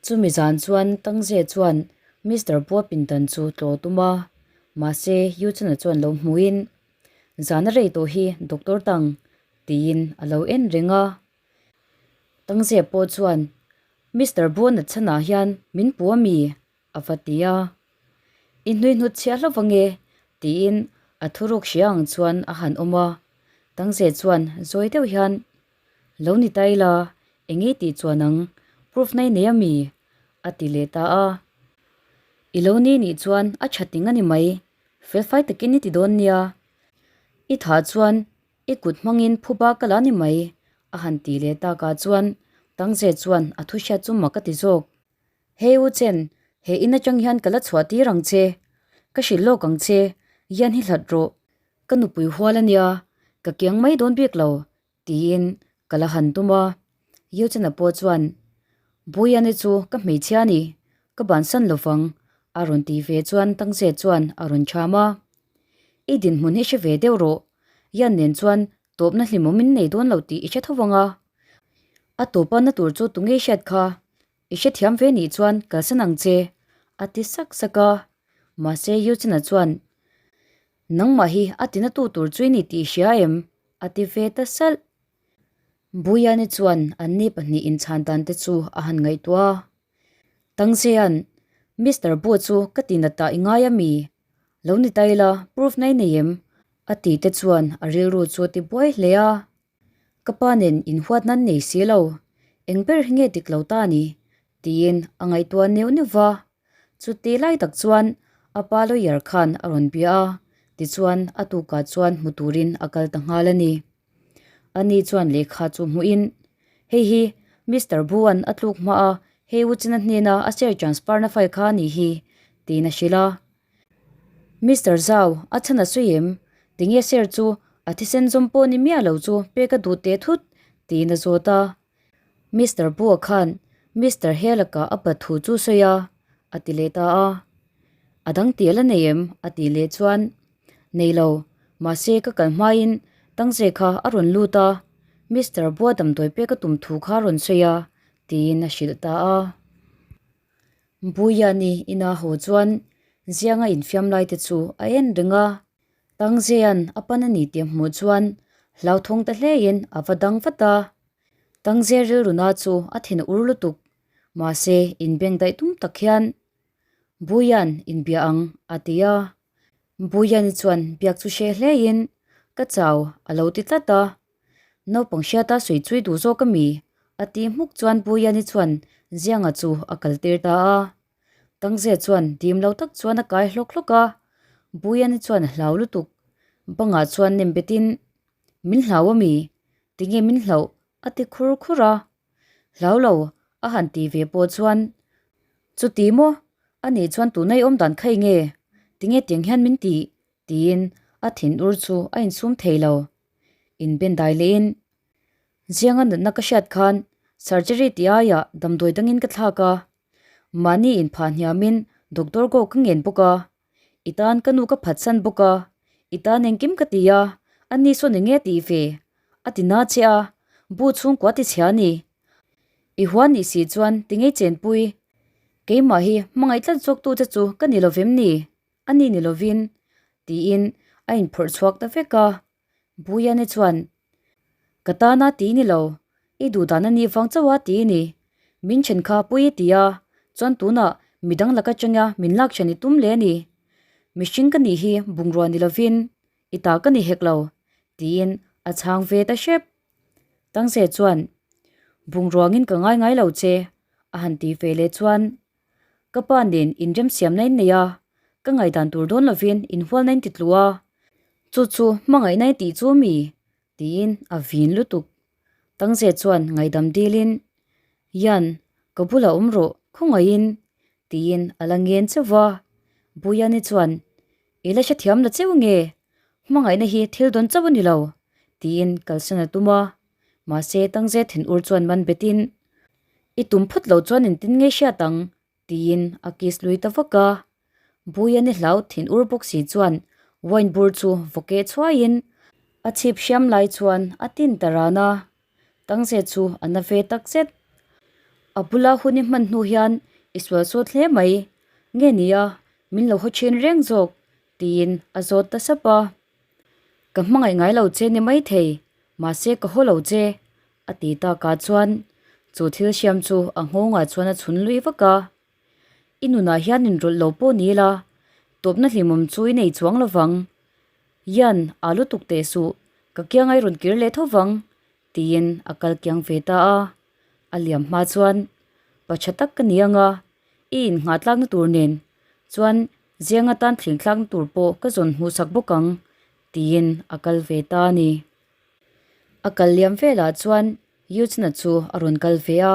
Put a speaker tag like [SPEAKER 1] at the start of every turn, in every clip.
[SPEAKER 1] Chumi zan chuan Tangze chuan Mister Bua pindan chu tlawh tum a, mahse Yuchana chuan lo hmuhin, Zana rei tawh hi Doctor Tang, tiin a lo en reng a. Tangze pawh chuan, Mister Bua natchhanah hian min pu a mi? a va ti a. I hnui hnut chhiah hlauh ange, tiin a thuruk hria ang chuan a han awm a. Tangze chuan zawi deuh hian, Lo ni ta ila, eng nge tih chuan ang, proof na i nei a mi? a ti leh ta a. I lo ni nih chuan a tha ting a ni mai, felfai takin i ti dawn nia. I thah chuan i kut hmangin phuba ka la ni mai, a han ti leh takah chuan Tangze chuan a thu hriat chu mak a ti zawk. Hey U Chen, he in atang hian ka la chhuah tir ang che. Ka hrilh lawk ang che, Yan hi hlat rawh. Ka nupui hual a nia, ka kiang mai dawn bik lo, tiin ka la han tum a. Yu Chen-a pawh chuan, Buyani chu ka hmeichhia a ni, ka bansan lo vang, a rawn ti ve chuan Tangze chuan a rawn cham a. I dinhmun hi hre ve deuh rawh, Yan nen chuan tawpna hlimawm in nei dawn lo tih i hre tho vang a. A tawpa na tur chu tunge hriat kha? I hrethiam ve nih chuan kalsan ang che, a ti sak sak a. Mahse Yuchina chuan, Nangmah hi a tina tu tur chu i ni tih i hria em? a ti ve ta salh. Buyani chuan anni pahnih inchhan dan te chu a han ngaihtuah a. Tangsea'n, Mister Bu chu ka tina ta i ngai a mi? Lo ni ta ila, proof na i nei em? a ti te chuan a rilru chu a ti buai hle a. Ka pa nen inhuat nan nei si lo, eng ber hi nge dik lo ta ni? tiin a ngaihtuah neuh neuh va. Chuti lai tak chuan a pa lawyer khan a rawn bia a, tichuan a tukah chuan hmu turin a kal ta nghal a ni. Ani chuan lehkha chu hmuhin, Hei hi Mister Bu-a'n a tluk hma a, hei u China hnena a share transfer na file kha a nih hi, tiin a hrilh a. Mister Zhao, a chhan a sawi em? Tinge share chu a thisen zawm pawh ni miah lo chu pek a duh teh thut? tiin a zawt a. Mister Bua khan Mister He lakah a pat thu chu sawi a, a ti leh ta a. A dang tial a nei em? a tih leh chuan, Nei lo, mahse ka kal hmain Tangze kha a rawn lut a, Mister Bua damdawi pek a tum thu kha a rawn sawi a, tiin a hrilh ta a. Buyani ina haw chuan Zianga infiam lai te chu a en reng a, Tangzea'n a pan a ni tih a hmuh chuan hlauthawng ta hlein a va dang vat a. Tangze rilruna chu a thin ur lutuk, mahse inbeng daih tum tak hian Buya'n inbia ang a ti a. Buyani chuan biak chu hreh hlein ka chau a lo ti tlat a. Naupang hriata sawi chui duh zawk a mi? a ti hmuk chuan Buyani chuan Zianga chu a kal tir ta a. Tangze chuan dim lo tak chuan a kai hlawk hlawk a, Buyani chuan a hlau lutuk. Bangah chuan nem betin, Min hlau a mi? Tinge min hlauh? a ti khur khur a. Hlau lo, a han ti ve pawh chuan, Chuti maw? Ani chuan tuna i awm dan kha enge? Tinge tiang hian min tih? Tiin a thinur chu a insum thei lo. Inben dai lehin, Zianga natna ka hriat khan surgery tih aiah damdawi dangin ka thlak a, mahni inphah hniamin doctor go ka ngen bawk a, i tan ka nu ka phatsan bawk a, i tan engkim ka ti a, ani sawn eng nge tih ve? A ti na che a, bu chhungkua ti chhia a ni. I hua nih si chuan ti ngei chenpui, keimah hi hmangaih tlat zawktu che chu ka ni lovem ni? A ni ni lovin, tiin a inphawrh chhuak ta vek a. Buyani chuan, Ka tana ti ni lo, i duhdan a nih vang chauh a ti ni. Min then kha pui i ti a, chuan tunah midang laka changa min lak then i tum le a ni. Mihring ka nih hi bungrua ni lovin i ta ka ni hek lo, tiin a chhang ve ta hrep. Tangse chuan, Bungruangin ka ngai ngai lo che, a han ti ve leh chuan, Ka pa nen inremsiamna in nei a, ka ngaihdan tur dawn lovin inhualna in ti tlu a, chu chu hmangaihna i tih chu mi? tiin a vin lutuk. Tangze chuan ngaihdam dilin, Yan, ka bulah awm rawh, khawngaihin, tiin a la ngen cheuh va. Buyani chuan, I la hrethiam la cheu nge? Hmangaihna hi thil dawn chauh a ni lo, tiin kalsan a tum a. Mahse, Tangze thinur chuan man betin, I tum phawt lo chuan engtin nge hriat ang? tiin a kiss lui ta vak a. Buiani hlau thinur bawk si chuan wine bur chu vaw keh chhuaiin a chhip hriam lai chuan a tin ta ran a. Tangze chu a na ve tak zet. A bula hun i hman hnu hian i sual sawt hle mai, nge nia min lo haw thin reng zawk tiin a zawt ta sap a. Ka hmangaih ngai lo che ni maithei, mahse ka haw lo che, a ti takah chuan chu thil hriam chu a nghawngah chuan a chhun lui vak a. I nunah hian inrawlh lo pawh ni ila, tawpna hlimawm chu i nei chuang lovang. Ian, aa lutuk teh suh, ka kianga i rawn kir leh tho vang, tiin a kal kiang ve ta a. A liam hma chuan, Pa tha tak ka ni ang a, i innghah tlakna tur nen chuan ziang atan thling thlakna tur pawh ka zawn hmuh sak bawk ang, tiin a kal ve ta a ni. A kal liam velah chuan Yujna chu a rawn kal ve a.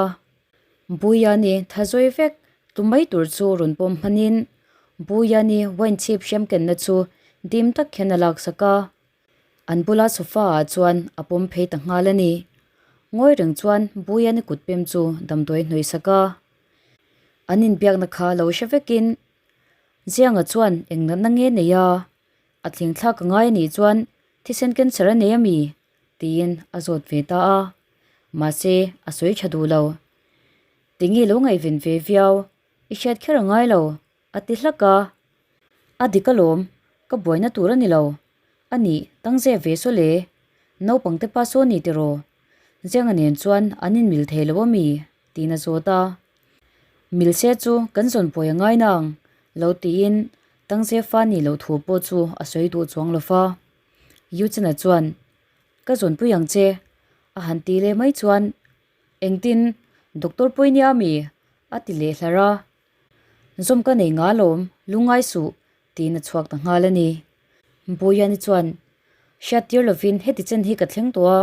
[SPEAKER 1] Buyani tha zawi vek tu mai tur chu rawn pawm hmanin Buyani wine chhip hriam kenna chu dim tak hian a laksak a. An bula sofa ah chuan a pawm phei ta nghal a ni. Ngawi reng chuan Buyani kut pem chu damdawi hnawih sak a. An inbiakna kha lo hre vekin Zianga chuan eng natna nge nei a? A thleng thlak a ngai a nih chuan thisen cancer a nei a mi? tiin a zawt ve ta a. Mahse a sawi tha duh lo. Tinge lo ngaihven ve viau, i hriat kher a ngai lo, a ti hlak a. A dik alawm, ka buaina tur a ni lo. A nih, tang zep ve saw le. Naupang te pa saw ni tiraw? Zianga nen chuan an inmil thei lo a mi? tiin a zawt a. Mil se chu kan zawn buai a ngai nang, lo tiin Tangze fa nih loh thu pawh chu a sawi duh chuang lo va. Yuchana chuan, Ka zawnpui ang che, a han ti leh mai chuan, Engtin, Doctor pawh i nia mi? a ti leh hlar a. Zawm ka nei nga lawm, lungngai suh, tiin a chhuak ta nghal a ni. Bawiani chuan, Hriattir lovin heti chen hi ka thleng tawh a,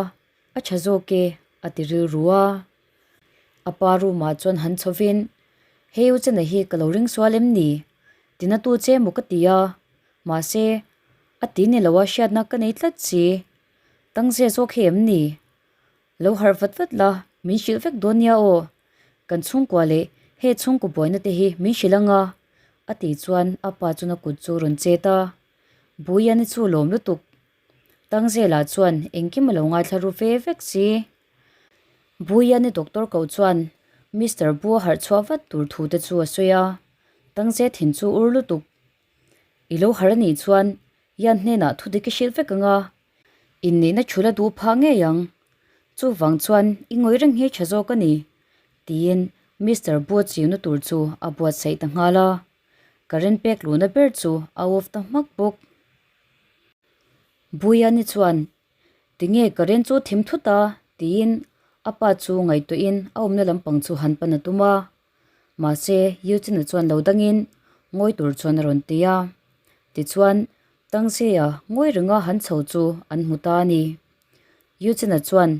[SPEAKER 1] a tha zawk e, a ti rilru a. A pa room ah chuan han chhovin, Hei u chena hi ka lo ring sual em ni? Tina tu che maw ka ti a, mahse, a ti ni lo a hriatna ka nei tlat si. Tangzia zawk hi em ni? Lo harh vat vat la, min hrilh vek dawn nia aw. Kan chhungkua leh he chhungkaw buaina te hi min hrilh ang a, a tih chuan a pa chuan a kut chu a rawn chet a. Buiani chu lawm lutuk. Tangzela chuan engkim a lo ngaithla ru ve vek si. Buiani doctor ko chuan Mister Bu a harh chhuah vat tur thu te chu a sawi a. Tangze thin chu ur lutuk. I lo harh a nih chuan Ian hnenah thu dik i hrilh vek ang a. Inneihna thul a duh phah ngei ang. Chuvang chuan i ngawi reng hi tha zawk a ni, tiin Mister Bua chiuna tur chu a buatsaih ta nghal a. Current pek luhna ber chu a off ta hmak bawk. Buiani chuan, Tinge current chu thim thut a? tiin a pa chu ngaihtuahin a awmna lampang chu han pan a tum a. Mahse, Eugene-a chuan lo dangin ngawi tur chuan a rawn ti a. Tichuan, Tangzia ngawi renga han chho chu an hmu ta a ni. Eugene-a chuan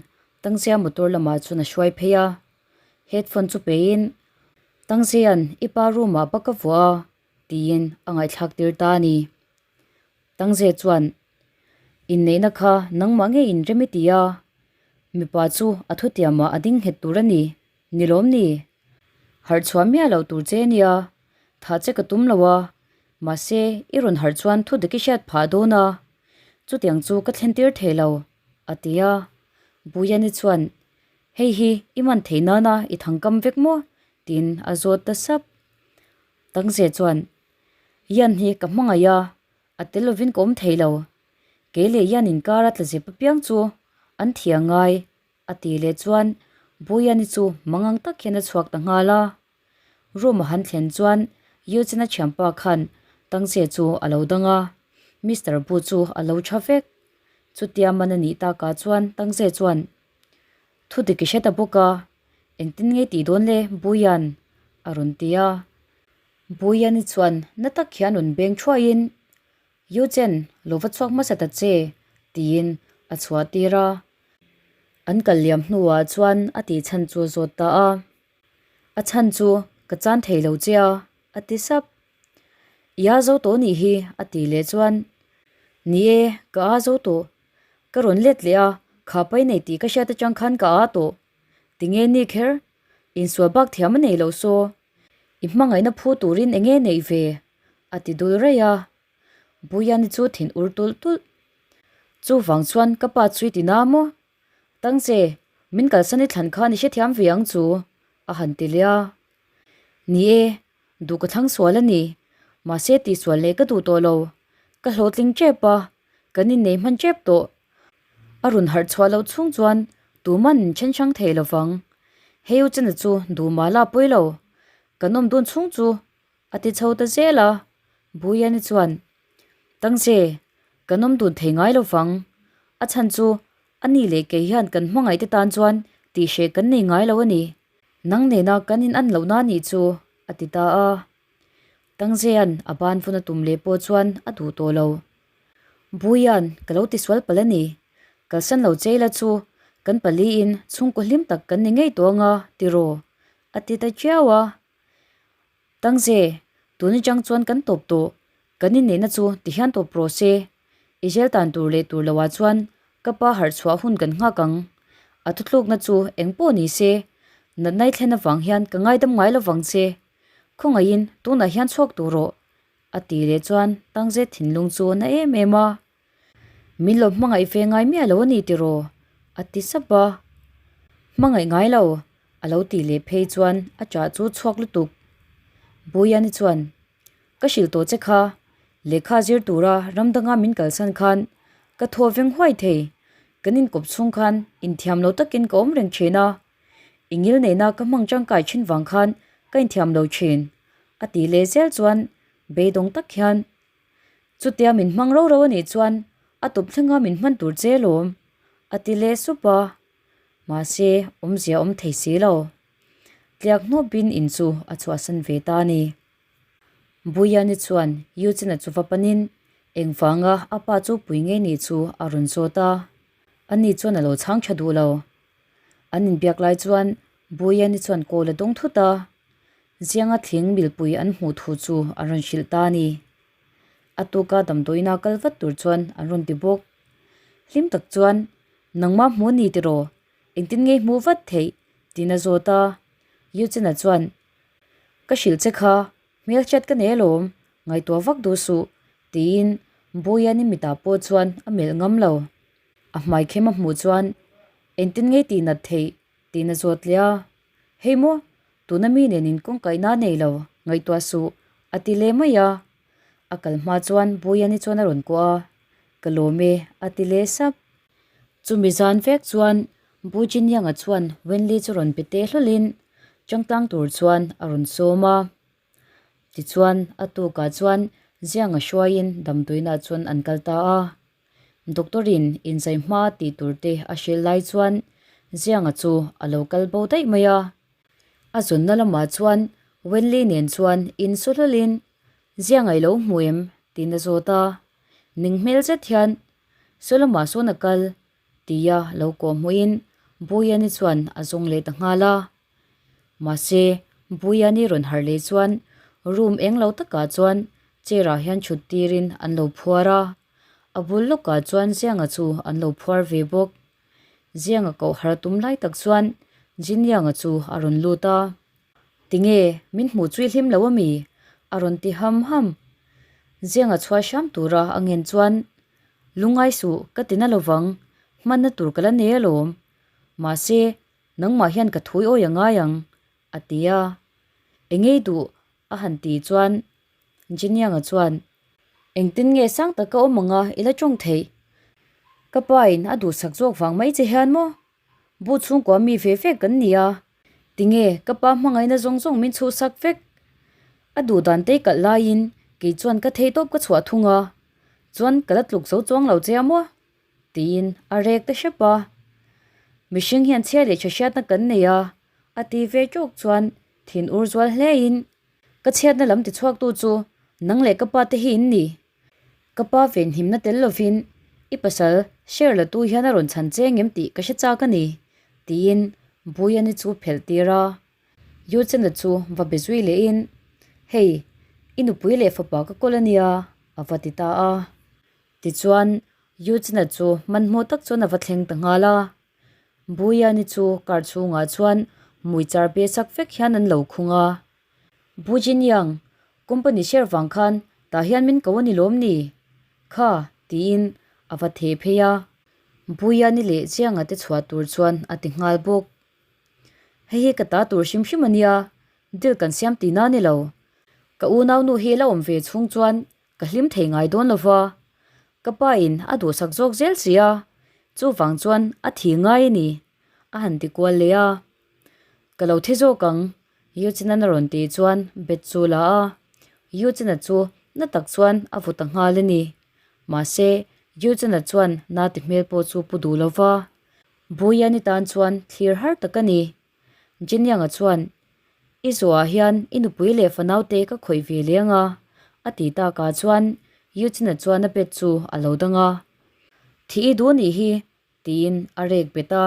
[SPEAKER 1] Tangzia motor lamah chuan a hruai phei a. Headphone chu peiin, Tangzia'n i pa room-ah bak a vuah a, tiin a ngaihthlak tir ta a ni. Tangzia chuan, Inneihna kha nangmah ngei inrem i ti a, mipa chu a thutiamah a ding nghet tur a ni. Ni lawm ni? Harh chhuah miah loh tur che nia, thah che ka tum lo a, mahse i rawn harh chuan thu dik i hriat phah dawn a, chutiang chu ka thlen tir thei lo, a ti a. Buyani chuan, Hei hi i man theih nana i thangkam vek maw? tiin a zawt ta sap. Tangze chuan, Yan hi ka hmangaih a, a tel lovin ka awm thei lo. Kei leh Yan inkara tlazep apiang chu an thiah ngai. A ti leh chuan Buiani chu mangang tak hian a chhuak ta nghal a. Room a han thlen chuan Eugene-a thianpa khan Tangche chu a lo dang a, Mister Bu chu a lo tha vek. Chutia man a nih takah chuan Tangche chuan, Thu dik i hre ta bawk a, engtin nge tih dawn le Buian? a rawn ti a. Buiani chuan na tak hian rawn beng thuaiin, Eugene, lo va chhuak hmasa ta che, tiin a chhuah tir a. An kal liam hnuah chuan a tih chhan chu a zawt ta a. A chhan chu ka chan thei lo che a, a ti sap. I a zo tawh nih hi, a tih leh chuan, Ni e, ka a zo tawh. Ka rawn let leh a, kha pai nei tih ka hriat atang khan ka a tawh. Tinge ni kher? Insual bak thiam a nei lo saw. I hmangaihna phu turin enge neih ve? a ti dul raih a. Buyani chu thin ur tulh tulh. Chuvang chuan ka pa chu i ti na maw? Tangche, min kalsan i thlan khan i hrethiam ve ang chu! A han ti leh a. Ni e, duh ka thlang sual a ni. Mahse tihsual leh ka duh tawh lo. Ka hlawhtling tep a, kan innei hman tep tawh. A rawn harh chhuah loh chhung chuan tuman min then hrang thei lo vang. Hei u Chana chu duh mah la pawi lo. Kan awm dun chhung chu a ti chho ta zel a. Buiani chuan, Tangche, kan awm dun thei ngai lo vang. A chhan chu A ni leh kei hian kan hmangaihte tan chuan tihhreh kan nei ngai lo a ni. Nang nena kan in an lohna a nih chu, a ti ta a. Tangzea'n a ban vun a tum leh pawh chuan a duh tawh lo. Buia'n ka lo tisual palh a ni. Kalsan lo che ila chu kan paliin chhungkaw hlim tak kan ni ngei tawh anga tiraw, a ti ta chiau a. Tangze, tun atang chuan kan tawp tawh. Kan inneihna chu tihian tawp rawh se. I zel tan tur leh tur loah chuan ka pa harh chhuah hun kan nghak ang. A thuthlukna chu eng pawh ni se, natna i thlen avang hian ka ngaidam ngai lovang che. Khawngaihin tunah hian chhuak tur rawh, a ti leh chuan Tangze thinlung chu a na em em a. Min lo hmangaih ve ngai miah lo a ni tiraw? a ti sap a. Hmangaih ngai lo, a lo tih leh phei chuan a chah chu chhuak lutuk. Buiani chuan, Ka hrilh tawh che kha, lehkha zir tura ram danga min kalsan khan ka thaw veng huai thei. Kan inkawp chhung khan inthiam lo takin ka awm reng thin a. I ngil neihna ka hmang tangkai thin vang khan ka inthiam lo thin, a tih leh zel chuan beidawng tak hian Chutia min hmang ro ro a nih chuan a tawp thlenga min hman tur che lawm, a ti leh sup a. Mahse, awmzia awm thei si lo. Tliak hnawpin in chu a chhuahsan ve ta a ni. Buyani chuan Eugene-a chu va panin engvanga a pa chu pui ngei nih chu a rawn zawt a. Ani chuan a lo chhang tha duh lo. An inbiak lai chuan Buyani chuan kawl a dawng thut a. Zianga thling milpui an hmuh thu chu an rawn hrilh ta a ni. A tuka damdawiina kal vat tur chuan an rawn ti bawk. Hlim tak chuan, Nangmah hmu a ni tiraw? Engtin nge i hmuh vat theih? tiin a zawt a. Eugene-a chuan, Ka hrilh che kha, hmelhriat ka nei alawm, ngaihtuah vak duh suh, tiin Buiani mitah pawh chuan a melh ngam lo. A hmai khem a hmuh chuan, Engtin nge i tihnat theih? tiin a zawt leh a. Hei maw, tuna mi nen in kawngkaihna a nei lo, ngaihtuah suh, a ti leh mai a. A kal hma chuan Buiani chuan a rawn kuah a, Ka lawm e, a ti leh sap. Chumi zan vek chuan Bu Jinyang-a chuan Wenli chu rawn pe teh hlawlhin changtlang tur chuan a rawn sawm a. Tichuan a tukah chuan Zianga hruaiin damdawiinah chuan an kal ta a. Doctor-in inzai hma tih tur te a hrilh lai chuan Zianga chu a lo kal bo daih mai a. A zawnna lamah chuan Wenli nen chuan insu hlawlhin Zianga i lo hmu em? tiin a zawt a. Ning hmel zet hian Saw lamah sawn a kal tia lo kawh hmuhin Buiani chuan a zawng leh ta nghal a. Mahse, Buiani rawn harh leh chuan room eng lo takah chuan chair ah hian thut tirin an lo phuar a. A bul lawkah chuan Zianga chu an lo phuar ve bawk. Zianga koh harh tum lai tak chuan Jinianga chu a rawn lut a. Tinge, min hmuh chu i hlim lo ami? a rawn ti ham ham. Zianga chhuah hram tura a ngen chuan, Lungngai suh, ka ti na lovang, hmanna tur ka la nei alawm. Mahse, nangmah hian ka thui awi a ngai ang, a ti a. Engei duh? a han ti chuan Jinianga chuan, Engtin nge sang taka awm anga i la tawng theih? Ka pain a duhsak zawk vang mai che hian maw? Bu chhungkua mi ve vek kan ni a, tinge ka pa hmangaihna zawng zawng min chhuhsak vek? A duh dan te kalh laiin kei chuan ka thei tawp ka chhuah thung a, chuan ka la tluk zo chuang lo che a maw? tiin a rek ta hrep a. Mihring hian chhia leh tha hriatna kan nei a, a ti ve tawk chuan thin ur zual hlein ka chhiatna lam tichhuaktu chu nang leh ka pa te hi in ni. Ka pa venhimna tel lovin i pasal share la tu hian a rawn chhan che ngem tih ka hre chak a ni, tiin Buiani chu phelh tir a. Yuchena chu va be zui lehin, Hei, i nupui leh fapa ka kawl a nia, a va ti ta a. Tichuan, Yuchena chu hmanhmawh tak chuan a va thleng ta nghal a. Buiani chu car chhungah chuan hmui char be sak vek hian an lo khung a. Bu Jinyang, company share vang khan tah hian min ko a ni lawm ni? Kha, tiin a va theh phei a. Buiani leh Chianga te chhuah tur chuan a ti nghal bawk. Hei hi ka ta tur hrim hrim a nia, deal kan siam tihna a ni lo. Ka unaunu hi la awm ve chhung chuan ka hlim thei ngai dawn lo va, ka pa in a duhsak zawk zel si a, chuvang chuan a thi ngai a ni, a han ti kual leh a. Ka lo thi zawk ang, Yuchina a rawn tih chuan bet chu la a, Yuchina chu na tak chuan a vu ta nghal a ni. Mahse, Yuchina chuan na ti hmel pawh chu pu duh lo va, Buyani tan chuan thlir har tak a ni. Jinyanga chuan, I zawhah hian i nupui leh fanaute ka khawih ve leng a, a ti takah chuan Yuchina chuan a bet chu a lo dang a. Thih i duh nih hi, tiin a rek bet a.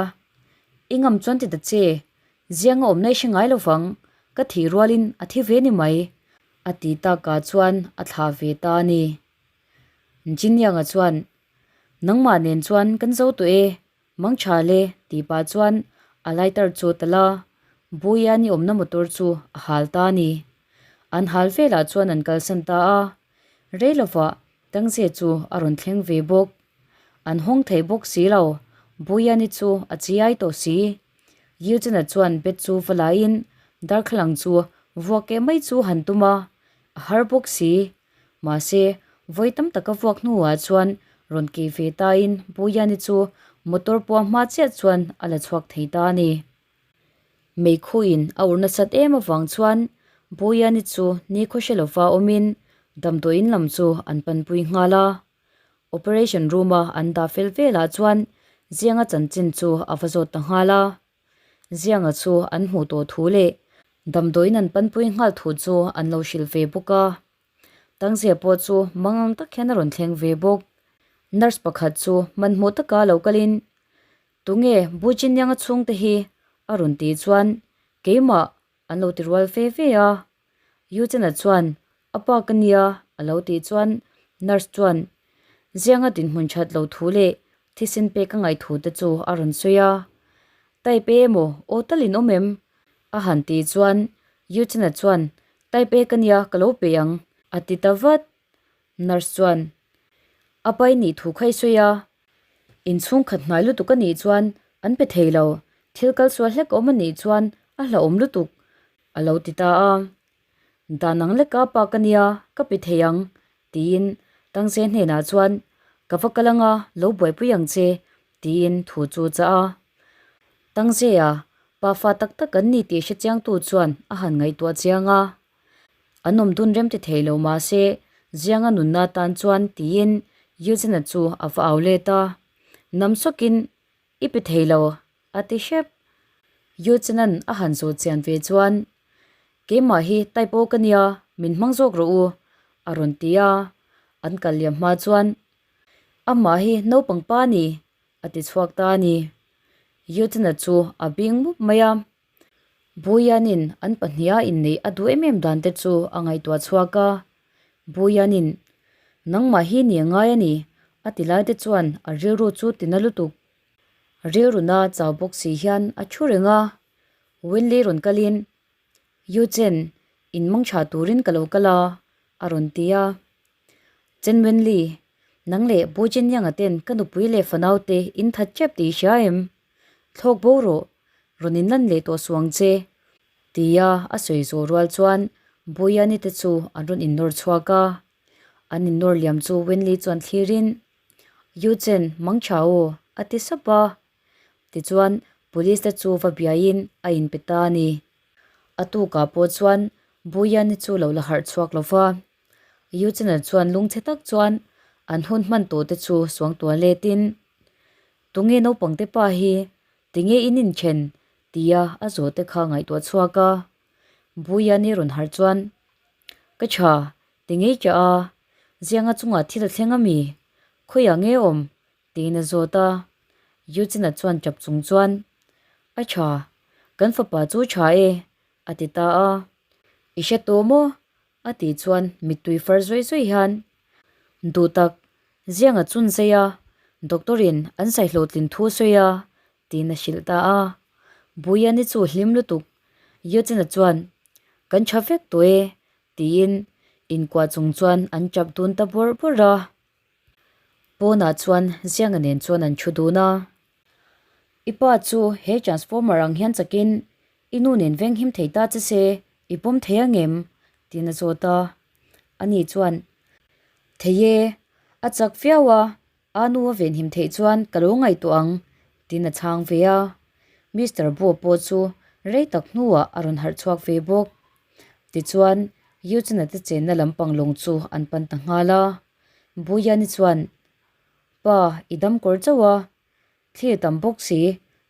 [SPEAKER 1] I ngam chuan ti ta che, zianga awmna i hre ngai lo vang, ka thih rualin a thi ve ni mai, a ti takah chuan a thlah ve ta a ni. Jinyanga chuan, Nangmah nen chuan kan zo tawh e, Mang tha le, tih pah chuan a lighter chu a tal a, Buiani awmna motor chu a hal ta a ni. An hal velah chuan an kalsan ta a, rei lovah Tangze chu a rawn thleng ve bawk. An hawng thei bawk si lo, Buiani chu a chiai tawh si. Eugene-a chuan bed chu va laiin darthlalang chu vuak keh mai chu han tum a, a har bawk si. Mahse, vawi tam taka vuak hnuah chuan rawn kei ve tain Buyani chu motor pawh a hma chiah chuan a la chhuak thei ta a ni. Meikhuin a ur nasat em avang chuan Buyani chu nikhaw hre lova awmin damdawiin lam chu an panpui nghal a. Operation room-a an dah fel velah chuan Zianga chanchin chu a va zawt ta nghal a. Zianga chu an hmuh tawh thu leh damdawiin an panpui nghal thu chu an lo hrilh ve bawk a. Tangzia pawh chu mangang tak hian a rawn thleng ve bawk. Nurse pakhat chu hmanhmawh taka lo kalin, Tunge Bu Chinyanga chhungte hi? a rawn tih chuan keimah an lo ti rual ve ve a. Yu Chena chuan a pa ka nia a lo tih chuan nurse chuan Zianga dinhmun that lo thu leh thisen pek a ngaih thu te chu a rawn sawi a. Type A emaw aw talin awm em? A han tih chuan Yu Chena chuan Type A ka nia ka lo pe ang a ti ta vat. Nurse chuan a pai nih thu kha i sawi a, inchhungkhat hnai lutuk a nih chuan an pe thei lo, thil kal sual hlek awm a nih chuan a hlauhawm lutuk a lo ti ta a. Dan ang leka pa ka nia ka pe thei ang tiin Tangse hnenah chuan ka va kal anga lo buaipui ang che tiin thu chu chah a. Tangse-a pa fa tak tak an ni tih hrechiangtu chuan a han ngaihtuah chiang a. An awm dun rem ti thei lo mahse Zianga nunna tan chuan tiin Eugene-a chu a va au let a. Nam sawkin i pe thei lo a ti hrep. Eugene-a'n a han zawh chian ve chuan Keimah hi type O ka nia min hmang zawk rawh u a rawn ti a. An kal liam hma chuan Amah hi naupang pa a ni a ti chhuak ta a ni. Eugene-a chu a bing mup mai a. Buianin an pahniha inneih a duh em em dan te chu a ngaihtuah chhuak a. Buianin, Nangmah hi ni a ngai a ni, a ti lai te chuan a rilru chu tina lutuk. Rilruna chau bawk si hian a thu reng a. Winley rawn kalin, Yu Chen, in mangtha turin ka lo kal a, a rawn ti a. Chen Wenli, nang leh Bu Jinyang-a ten ka nupui leh fanaute in that tep tih i hria em? Thlawk bo rawh, rawn in lan leh tawh suang che, tia a sawi zawh rual chuan Buyani te chu an rawn innawr chhuak a. An innawr liam chu Wenli chuan thlirin, Yu Chen, mang tha aw, a ti sap a. Tichuan, police te chu va biaiin a inpe ta a ni. A tukah pawh chuan Buyani chu lo la harh chhuak lo va. Yu Chen-a chuan lungchhe tak chuan an hun hman tawh te chu suangtuah letin, Tunge naupangte pa hi tinge in inthen? tia a zawhte kha ngaihtuah chhuak a. Buiani rawn harh chuan, Ka tha, tinge i tah a? Zianga chungah thil a thleng ami? Khawiah nge awm? tiin a zawt a. Eugene-a chuan tap chung chuan, A tha, kan fapa chu tha e, a ti ta a. I hre tawh maw? A tih chuan mittui far zuai zuai hian duh tak Zianga chun zai a, doctor in an zai hlawhtlin thu a sawi a tiin a hrilh ta a. Buiani chu hlim lutuk Eugene-a chuan Kan tha vek tawh e tiin inkuah chung chuan an tap dun ta bawrh bawrh a. Pawnah chuan Zianga nen chuan an thu dun a. I pa chu he transformer ang hian chakin. I nu nen venghim thei ta che se, i pawm thei angem? tiin a zawt a. Ani chuan, Thei e, a chak viau a, a nu a venhim theih chuan ka lo ngaihtuah ang, tiin a chhang ve a. Mister Bo pawh chu rei tak hnuah a rawn harh chhuak ve bawk. Tichuan, Eugene-a te chenna lampang lawng chu an pan ta nghal a. Buyani chuan, Pa, i dam kawr chauh a, Thlir tam bawk si,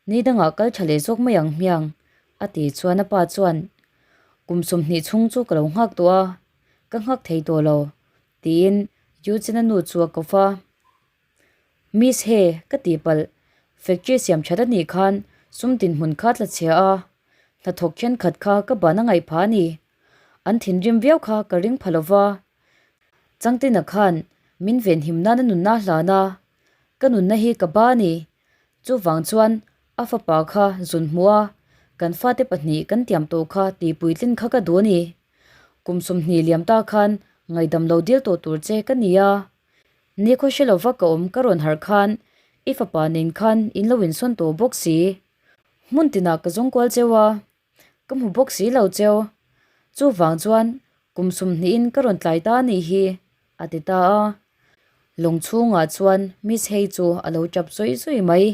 [SPEAKER 1] ni dangah kal tha leh zawk mai ang hmiang, a ti chuan a pa chuan, Kum 20 chhung chu ka lo nghak tawh a, ka nghak thei tawh lo, tiin Eugene-a nu chu a ko va. Miss he, ka tihpalh, factory siam that a nih khan sum dinhmun kha tla chhia a, hnathawk thenkhat kha ka ban a ngaih phah a ni. An thinrim viau kha ka ring pha lo va. Changtina khan min venhim nana nunna hlan a, Ka nunna hi ka ba a ni. Chuvang chuan a fapa kha zun hmuh a, kan fate pahnih kan tiam tawh kha tihpuitlin kha ka duh a ni. Kum 20 liam ta khan ngaihdam lo dil tawh tur che ka ni a. Ni khaw hre lova ka awm ka rawn harh khan i fapa nen khan in lo insawn tawh bawk si. Hmun tinah ka zawng kual cheu a, ka hmu bawk si lo cheu. Chuvang chuan kum sawmhnihin ka rawn tlai ta a nih hi, a ti ta a. Lawng chhungah chuan Miss Hei chu a lo tap zawih zawih mai.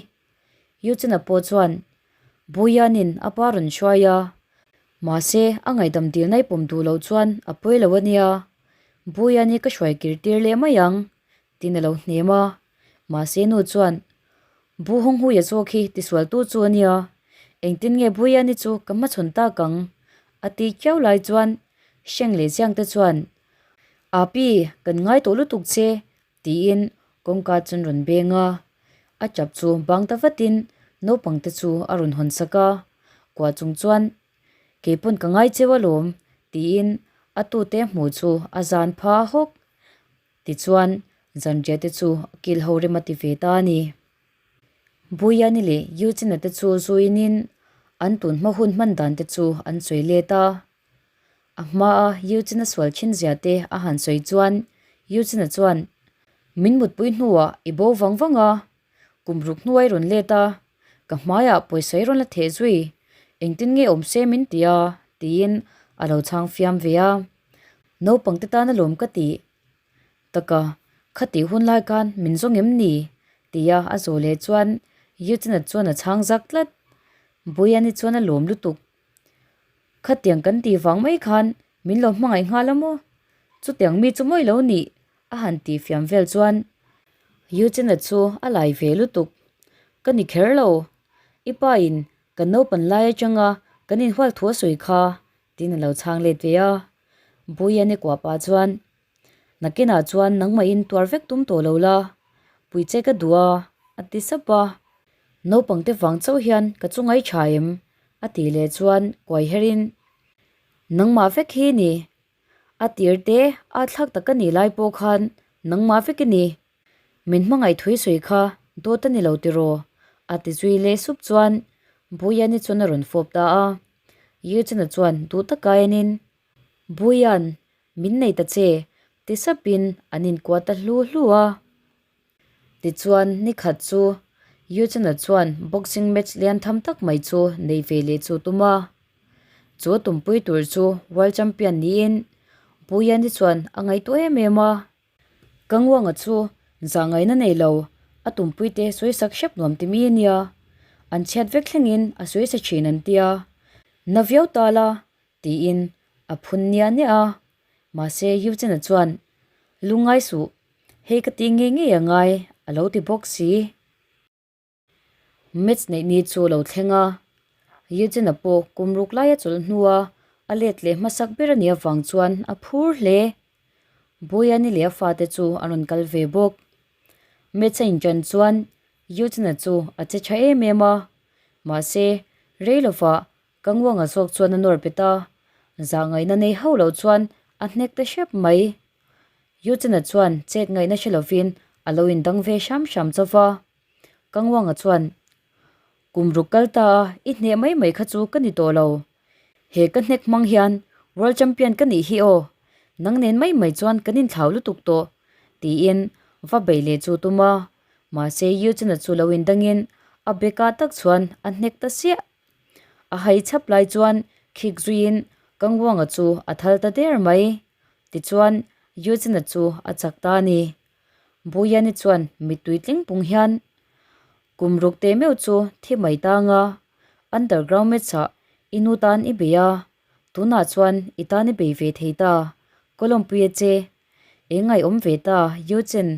[SPEAKER 1] Yuchina pawh chuan Buianin a pa rawn hruai a, mahse a ngaihdam dilna i pawm duh loh chuan a pawi lo a nia. Buiani ka hruai kir tir leh mai ang, tiin a lo hnem a. Mahse nu chuan, Bu Hawnghuia zawk hi tisualtu chu a nia, engtin nge Buiani chu ka hmachhawn tak ang? a ti kiau lai chuan Hreng leh Ziang te chuan, Api, kan ngai tawh lutuk che, tiin kawngka chuan rawn beng a. A chap chu bang ta vatin naupang te chu a rawn hawn sak a, kuah chung chuan, Keipawn ka ngai cheu alawm, tiin a tute hmuh chu a zan pha hawk. Tichuan, zanriah te chu kil ho rem a ti ve ta a ni. Buyani leh Eugene-a te chu zuinin an tun hma hun hman dan te chu an sawi let a. A hmaa Eugene-a sual thin zia te a han sawi chuan Eugene-a chuan, Min mutpui hnuah i bo vang vang a, kum ruk hnuai rawn let a, ka hmaiah pawisa i rawn la theh zui, engtin nge awm se min ti a, tiin a lo chhang fiam ve a. Naupang te tan alawm ka tih taka khatih hun lai khan min zawng em ni? tia a zawh leh chuan Eugene-a chuan a chhang zak tlat. Buyani chuan a lawm lutuk. Khatiang kan tih vang mai khan min lo hmangaih nghal a maw? Chutiang mi chu mawi lo nih a han tih fiam vel chuan Eugene-a chu a lai ve lutuk. Ka ni kher lo. I pa in kan naupan lai atanga kan inhual thu a sawi kha Tiin a lo chhang let ve a. Buiani kuah pah chuan, Nakinah chuan nangmahin tuar vek tum tawh lo la, pui che ka duh a, a ti sap a. Naupang te vang chauh hian ka chu ngai tha em? a tih leh chuan kuai herin, Nangmah vek hi ni. A tir te a thlak tak ka nih lai pawh khan nangmah vek i ni. Min hmangaih thui sawi kha dawt a ni lo tiraw? a ti zui leh sup chuan Buiani chuan a rawn fawp ta a. Yujina chuan duh taka enin, Buian, min nei ta che, ti sapin an inkuah ta hlu hlu a. Tichuan nikhat chu Yujina chuan boxing match lian tham tak mai chu nei ve leh chu tum a. Chu a tumpui tur chu world champion niin Buiani chuan a ngaihtuah em em a. Ka nguanga chu zahngaihna nei lo, a tumpuite sawi sak hrep nuam ti mi a nia. An chhiat vek thlengin a sawi sa thin an tia. Na viau ta la, tiin a phun nia nia a. Mahse Eugene-a chuan, Lungngai suh, hei ka tih ngei ngei a ngai, a lo ti bawk si. Match neih ni chu lo thleng a, Eugene-a pawh kum ruk laia chawlh hnua a let leh hmasak ber a nih avang chuan a phur hle. Buyani leh a fate chu an rawn kal ve bawk. Match a inṭan chuan Eugene-a chu a che ṭha em em a, mahse rei lovah ka nguanga zawk chuan a nawr bet a, zahngaihna nei hauh loh chuan a hnek ta hrep mai. Eugene-a chuan chet ngaihna hre lovin a lo indang ve hram hram chauh va. Ka nguanga chuan, Kum ruk kal ta a, i hneh mai mai kha chu ka ni tawh lo. He ka hnek hmang hian World Champion ka nih hi aw, nang nen mai mai chuan kan inthlau lutuk tawh, tiin va beih leh chu tum a. Mahse Eugene-a chu lo indangin a beka tak chuan a hnek ta siah. A hai chhap lai chuan khik zuiin Kangwanga chu a thal ta der mai. Tichuan, Eugene-a chu a chak ta a ni. Buyani chuan mittui tling pung hian kum ruk teh meuh chu thi mai ta anga underground match ah i nu tan i bei a, tunah chuan i tan i bei ve thei ta, Kawlawmpuia che eng ngaihawm ve ta Eugene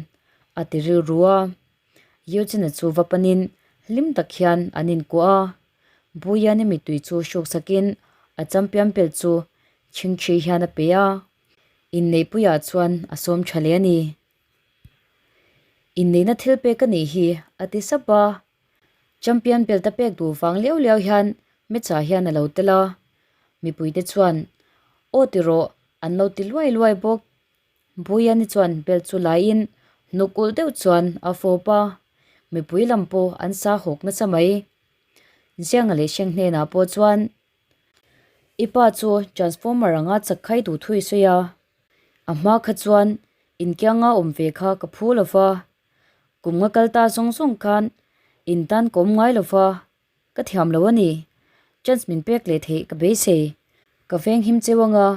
[SPEAKER 1] a ti rilru a. Eugene-a chu va panin hlim tak hian an inkuah a, Buyani mittui chu hruk sakin a champion belt chu chhingchhi hian a pe a. Inneihpuiah chuan a sawm tha leh a ni. Inneihna thil pek a nih hi, a ti sap a. Champion belt a pek duh vang liau liau hian match-ah hian a lo tel a. Mipuite chuan, Aw ti rawh, an lo ti luai luai bawk. Buyani chuan belt chu laiin hnuk ulh deuh chuan a fawp a. Mipui lam pawh an sa hawk nasa mai. Zianga leh Hreng hnenah pawh chuan, I pa chu transformer anga chak khai duh thu i sawi a, a hma kha chuan inkianga awm ve kha ka phu lo va, kum nga kal ta zawng zawng khan in tan ka awm ngai lo va, ka thiam lo a ni, chance min pek leh theih ka beisei, ka veng him cheu anga,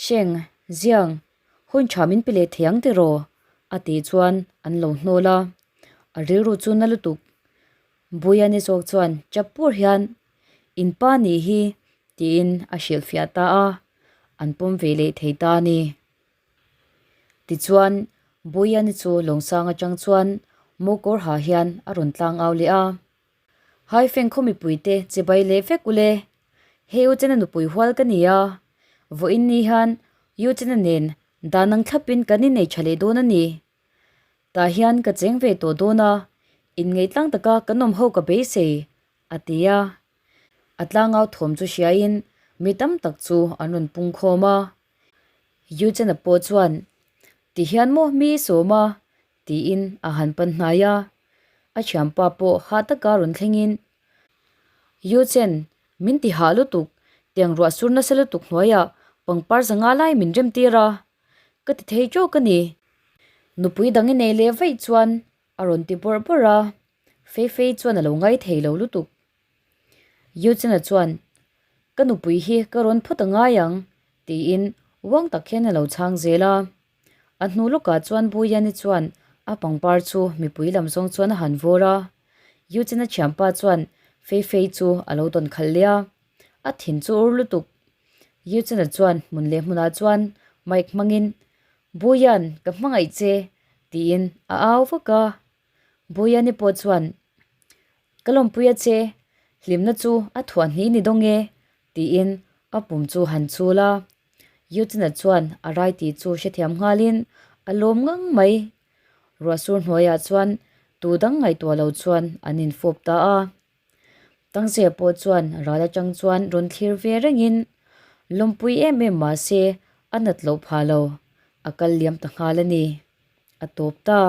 [SPEAKER 1] Hreng, Ziang, hun tha min pe leh thei ang tiraw? a tih chuan an lo hnawl a, a rilru chu na lutuk. Buyani zawk chuan chap pur hian In pa nih hi tiin a hrilhfiah ta a, an pawm ve leh thei ta a ni. Tichuan, Buyani chu Lawngsang atang chuan Mawkawr ha hian a rawn tlang au leh a. Haifeng khaw mipuite chibai leh vek ule, hei U Chena nupui hual ka ni a, vawiin ni hian U Chena nen dan ang thlapin kan innei tha leh dawn a ni. Tah hian ka cheng ve tawh dawn a, inngeihtlang taka kan awm ho ka beisei, a ti a. A tlangau thawm chu hriain mi tam tak chu an rawn pung khawm a. Eugene-a pawh chuan, Ti hian maw mi i sawm a? tiin a han pan hnai a. A thianpa pawh hah taka rawn thlengin, Eugene, min ti hah lutuk, tiang ruah sur nasa lutuk hnuaiah pangpar zanga lai min rem tir a, ka ti thei tawk a ni. Nupui dang i nei leh vaih chuan a rawn ti bawrh bawrh a, Feifei chuan a lo ngai thei lo lutuk. Yuchena chuan, Ka nupui hi ka rawn phawt a ngai ang, tiin uang tak hian a lo chhang zel a. A hnu lawkah chuan Buyani chuan a pangpar chu mipui lam zawng chuan a han vawr a. Yuchena thianpa chuan Feifei chu a lo dawn khalh leh a, a thin chu ur lutuk. Yuchena chuan hmun leh hmunah chuan mic hmangin, Buyan, ka hmangaih che, tiin a au vak a. Buyani pawh chuan, Ka lawmpui a che, hlimna chu a thuah hnih ni dawng e, tiin a pum chu han chul a. Yuchina chuan a rai tih chu hrethiam nghalin a lawm ngang mai. Ruahsur hnuaiah chuan tu dang ngaihtuah lo chuan an infawp ta a. Tangzia pawh chuan ral atang chuan rawn thlir ve rengin lawmpui em em mah se a nat loh phah lo, a kal liam ta nghal a ni. A tawp ta.